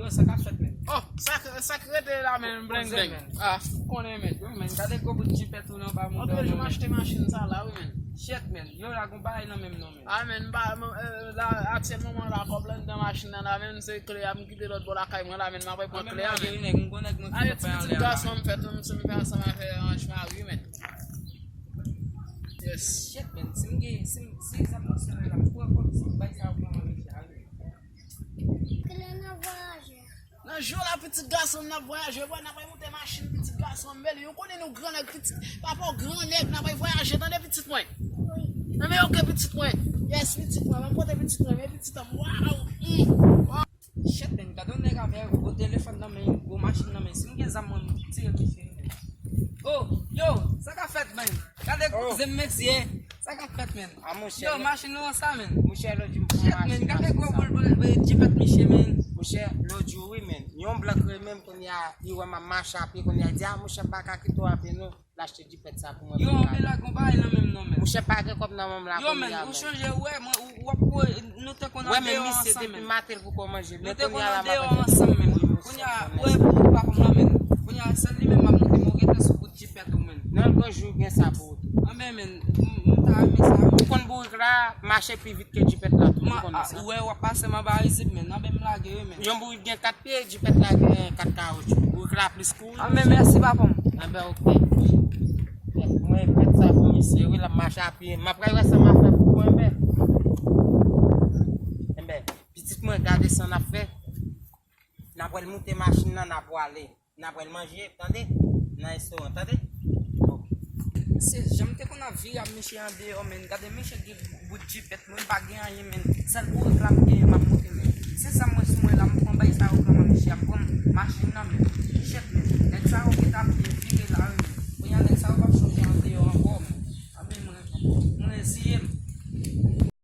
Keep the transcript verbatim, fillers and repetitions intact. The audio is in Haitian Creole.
Yo, sa k ap fèt, men? Oh, sa k- sa k rete la, men, bleng bleng. Ah, ou konnen, men. Yo, men, gade gwo bout jipèt ou nan ba mouda. Anpil jou m achte machin sa la, wi, men. Shit, men. Yo, la gon bagay nan menm non, men. Ah, men, m pa, m- eh, la, aktyèlman, mwen la kòb la anndan machin nan la, men, se kle a m kite lòt bò lakay mwen la, men, m apre pran kle a, men. Nèg, m gon nèg mwen kite fè anlè a, men. Ti gason m fèt, m sou m fè ansanm avè Anj Mari, men. Yes. Shit, men. Si m gen, si m, si egzanp, mwen se la, m pran kòb, si m bay sa, ou pran manje a, wi. Nan jou la, pitit gason m nan ap vwayaje, bwè, n ap al moute machin, pitit gason m, bèl, ou konnen nou gran nèg, pitit, papa w gran nèg, n ap al vwayaje, tande, pitit mwen? Nan men, ok, pitit mwen. Yes, pitit mwen, m ap pote pitit mwen, men pitit an m, waw, mm, waw. Shit, men, gade yon nèg avè gwo telefòn nan men, gwo machin nan men, si m gen zam mwen, m tire misye, men. Oh, yo, sa k ap fèt, men? Gade kouzen m, mesye. Sa k ap fèt, men? Ah, monchè, yo, machin nou an sa, men. Monchè, lòt jou m pran machin. Shit, men, gade gwo boul jipèt misye, men. Monchè, lòt jou, wi, men. Yon blan kreye menm kounye a, li wè m ap mache a pye, kounye a, li di, ah, monchè, m pa ka kite w a pye, non. L achte jipèt sa pou mwen. Yo, men la, gon bagay nan menm non, men. Monchè, pa gen kòb nan men m la kounye a, men. Yo, men, ou chanje, ou wè, mwen, ou, w ap wè, nou te konn andeyò ansanm, men. Wè, men misye, depi maten l poko manje, men kounye a la, m ap. Nou te konn andeyò ansanm, men. Kounye a, ou wè, pou papa m nan, men. Kounye a, sèl li menm m ap monte, men ou gentan sou bout jipèt ou, men. Nan yon jou gen sa pou ou tou. Anben, men, m ta renmen sa, men. Ou konn bourik la mache pi vit ke jipèt la tou, ou konnen sa. Ou wè, w ap pase m anba isit, men. Anben, m lage, wi, men. Yon bourik gen kat pye, jipèt la gen kat kawotchou. Bourik la plis kouri. Anben, mèsi, papa m. Anben, ok. Mwen, jipèt sa pou misye, wi, l ap mache a pye. M ap pral wè sa m a fè pou ou, enben. Enben, pitit mwen, gade sa n ap fè. N ap pral moute machin nan, n ap pwale. N ap pral manje, tande? Nan restoran, tande? Ok. Se jan m te konn ap vire ak misye andeyò, men. Gade misye gen bout jipèt, mwen m pa gen anyen, men. Sèl bourik la m genyen, m ap monte, men. Se sa m wè sou mwen la, m pran bay sa yo kòman misye a, m pran machin nan, men. Shit, men. Nèg sa yo gentan ap vire la, wi, men. Kounye a nèg sa yo p ap chonje andeyò ankò, men. Anben, mwen, mwen reziye,